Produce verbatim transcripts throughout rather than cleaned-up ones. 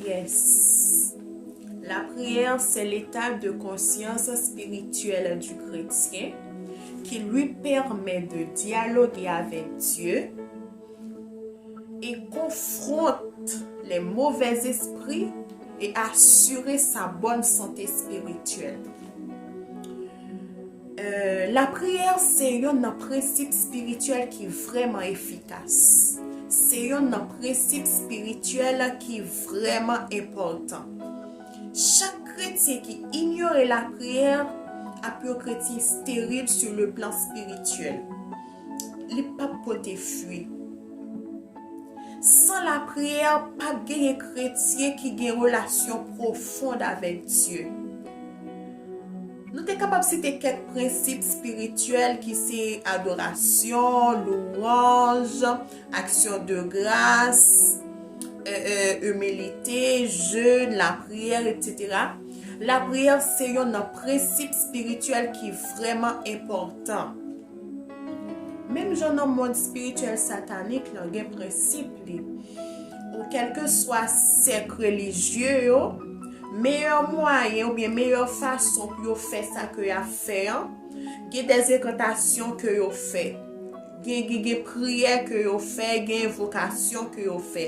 Yes. La prière, c'est l'état de conscience spirituelle du chrétien qui lui permet de dialoguer avec Dieu et confronte les mauvais esprits et assurer sa bonne santé spirituelle. Euh, lapriyè se yonn nan prensip espirityèl ki vrèman efikas. Se yonn nan prensip espirityèl ki vrèman enpòtan. Chak kretyen ki inyore lapriyè ap yon kretyen steril sur le plan spirituel. Li p ap pote fwi. San lapriyè, p ap genyen kretyen ki gen relasyon pwofon avèk Dye. Nou te kapab site kèk prensip espirityèl ki se adorasyon, louwanj, aksyon de gras, e, e, imilite, jèn, lapriyè, etsetera. Lapriyè se yonn nan prensip espirityèl ki vrèman enpòtan. Menm jan nan mond espirityèl satanik lan gen prensip li, ou kèlkeswa sèk relijye yo, meyè mwayen oubyen meyè fason pou yo fè sa ke y ap fè an, gen dèz enkantasyon ke yo fè. Gen, gen, gen priyè ke yo fè, gen envokasyon ke yo fè.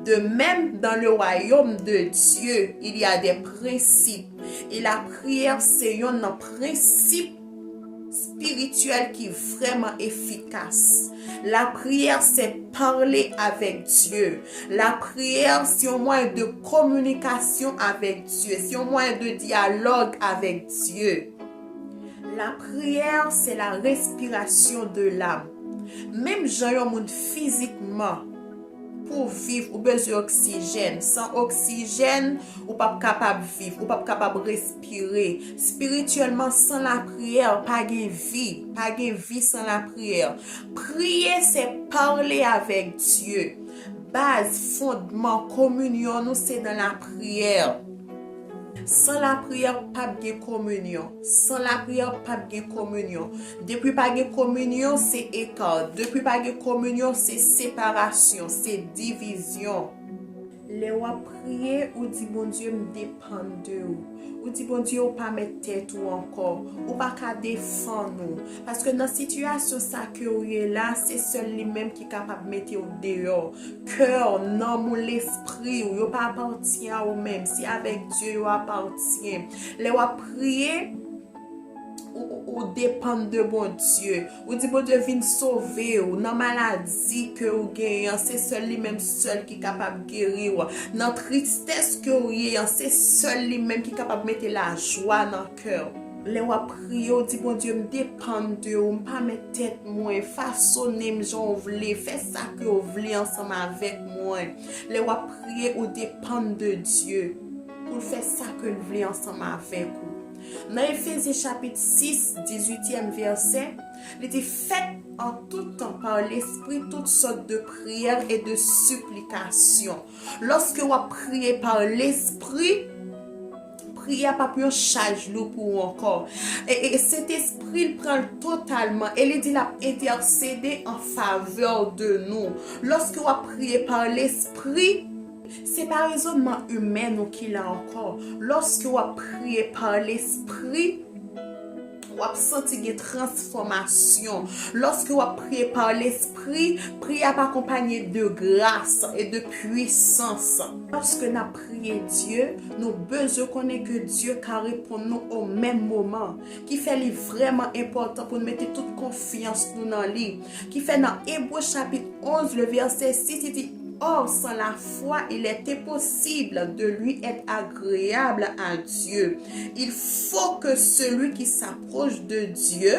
De même, dans le royaume de Dieu, il y a des principes. E lapriyè se yonn nan prensip espirityèl ki vrèman efikas. Lapriyè se pale avèk Dye. Lapriyè se yon mwayen de kominikasyon avèk Dye. Se yon mwayen de dyalòg avèk Dye. Lapriyè se la respiration de l'âme. Menm jan yon moun fizikman, pou w viv, ou bezwen oksijèn. San oksijèn, ou p ap kapab viv, ou p ap kapab respire. Espirityèlman, san lapriyè, pa gen vi. Pa gen vi san lapriyè. Priye, se pale avèk Dye. Baz, fondman, kominyon nou, se nan lapriyè. San lapriyè, p ap gen kominyon. San lapriyè, p ap gen kominyon. Depi pa gen kominyon, se eka. Depi pa gen kominyon, se separasyon, se divizyon. Lè w ap priye, ou di, Bondye, m depann de ou. Ou di, Bondye, ou pa mèt tèt ou ankò. Ou pa ka defann ou. Paske nan sitiyasyon sa ke w ye la, se sèl li menm ki kapab mete w deyò. Kè w, nanm ou, lespri w, yo pa apatyen a ou menm. Se avèk Dye yo apatyen. Lè w ap priye, ou, ou, ou depann de Bondye. Ou di Bondye vin sove w. Nan maladi ke ou genyen an, se sèl li menm sèl ki kapab geri w. Nan tristès ke ou ye an, se sèl li menm ki kapab mete lajwa nan kè w. Lè w ap priye, ou di, Bondye, m depann de ou, m pa mèt tèt mwen, fasone m jan w vle, fè sa ke w vle ansanm avèk mwen. Lè w ap priye, ou depann de Dye pou l fè sa ke l vle ansanm avèk ou. Nan Efezyen chapit sis, dizuityèm vèsè, li di, faites en tout temps par l'esprit toutes sortes de prières et de supplications. Lòske w ap priye pa lespri, priyè p ap yon chaj lou pou ou ankò. E, e Sentespri l pran l totalman e li di l ap entèsede an favè de nou. Lòske w ap priye pa lespri, se pa rezònman imèn ou ki la ankò. Lòske w ap priye pa lespri, w ap santi gen transfòmasyon. Lòske w ap priye pa lespri, priyè ap akonpanye de gras e de pwisans. Lòske n ap priye Dye, nou bezwen konnen ke Dye ka reponn nou o menm moman. Ki fè li vrèman enpòtan pou n mete tout konfyans nou nan li. Ki fè nan Ebre chapit onz, le vèsè sis, li di, Or, sans la foi, il est impossible de lui être agréable à Dieu. Il faut que celui qui s'approche de Dieu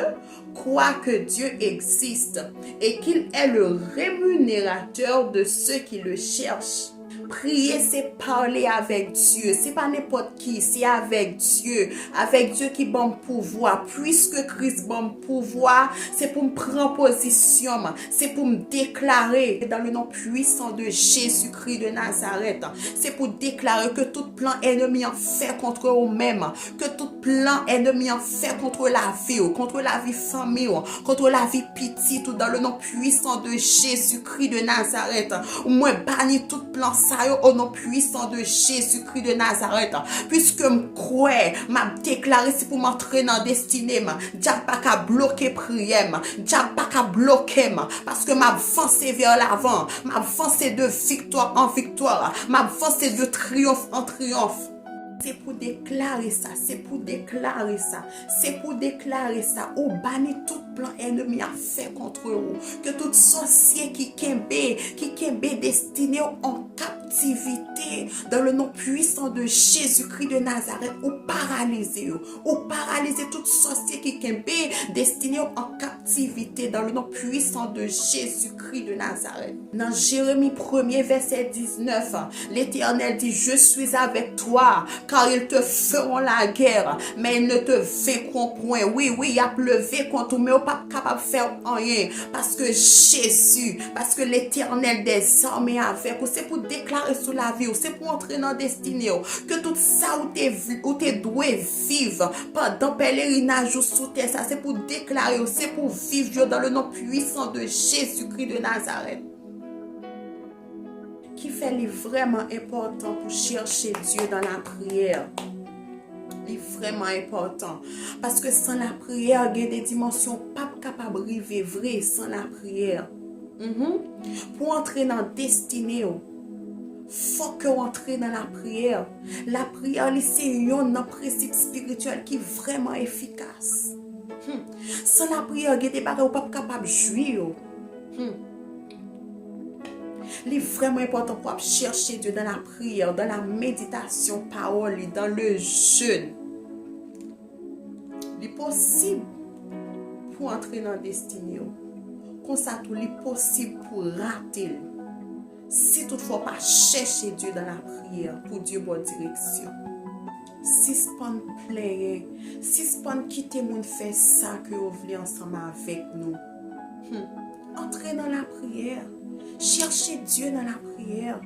croit que Dieu existe et qu'il est le rémunérateur de ceux qui le cherchent. Priye se pale avèk Dye. Se pa nenpòt ki, se avèk Dye. Avèk Dye ki ban m pouvwa. Puiske Kris ban m pouvwa, se pou m pran pozisyon m. Se pou m deklare, dans le nom puissant de Jésus-Christ de Nazareth, se pou deklare ke tout plan ènmi an fè kont ou menm, ke tout plan ènmi an fè kont lavi w, kont lavi fanmi w, kont lavi pitit ou, dans le nom puissant de Jésus-Christ de Nazareth. Mwen bani tout plan sa yo, au nom puissant de Jésus-Christ de Nazareth. Piske m kwè, m ap deklare se pou m antre nan destine m. Dyab pa ka bloke priyè m. Dyab pa ka bloke m. Paske m ap vanse vè lavan. M ap vanse de viktwa an viktwa. M ap vanse de triyonf an triyonf. Se pou deklare sa, se pou deklare sa, se pou deklare sa. Ou bani tout plan ènmi a fè kont ou. Ke tout sòsye ki kenbe, ki kenbe destine w an kaptivite, dans le nom puissant de Jésus-Christ de Nazareth, ou paralize yo. Ou paralize tout sòsye ki kenbe destine w an kaptivite, dans le nom puissant de Jésus-Christ de Nazareth. Nan Jeremi premye vèsè diznèf, Letènèl di, je suis avec toi, car ils te feront la guerre, mais ils ne te vaincront point. Wi, wi, y ap leve kont ou, men yo p ap kapab fè w anyen. Paske Jezi, paske Letènèl dèzame avèk ou. Se pou deklare sou lavi w, se pou antre nan destine w. Ke tout sa ou te, vi- ou te dwe viv pandan pelerinaj ou sou tè sa, se pou deklare yo, se pou viv yo dans le nom puissant de Jésus-Christ de Nazareth. Ki fè li vrèman enpòtan pou chèche Dye dans la prière. Li vrèman enpòtan. Paske san lapriyè, gen de dimansyon w p ap kapab rive vre san lapriyè. Mhm. Pou antre nan destine w, fòk ke w antre nan lapriyè. Lapriyè, li se yonn nan prensip espirityèl ki vrèman efikas. Hmm. San lapriyè, gen de bagay ou p ap kapab jwi yo. Hmm. Li vrèman enpòtan pou w ap chèche Dye dans la prière, dans la méditation pawòl li, dans le jeûne. Li posib pou antre nan destine w. Konsa tou, li posib pou rate l. Si toutfwa w pa chèche Dye dans la prière pou Dye ba w direksyon. Sispann plenyen, sispann kite moun fè sa ke yo vle ansanm avèk nou. Hmm. Antre nan lapriyè. Chèche Dye nan lapriyè.